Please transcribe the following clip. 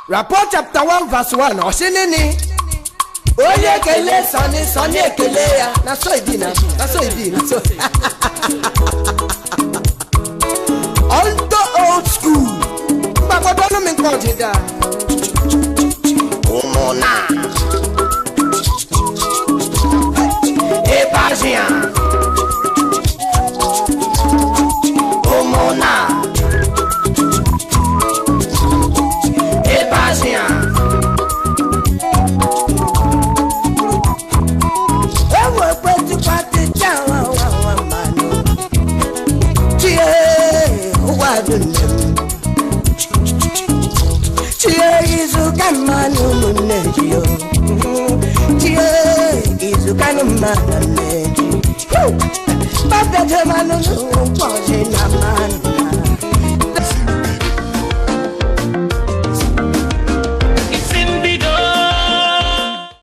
Rapport chapter 1 verse 1 ọsị nini onye ekele sọni sọni ekele ya na so ibi na na so ibi na so unto old school mgbagwodo ọnụ mi nkan ọdịda ụmụna ịbazia ụmụna ịbazia ewe kwetukwatịcha nwa mmanụ chie ụwa dị nne m chie izuka mmanụ ụmụnne ji o chie izukanụ mmanụ nne ji papejemanụ n'ụkpọji na mmanụ.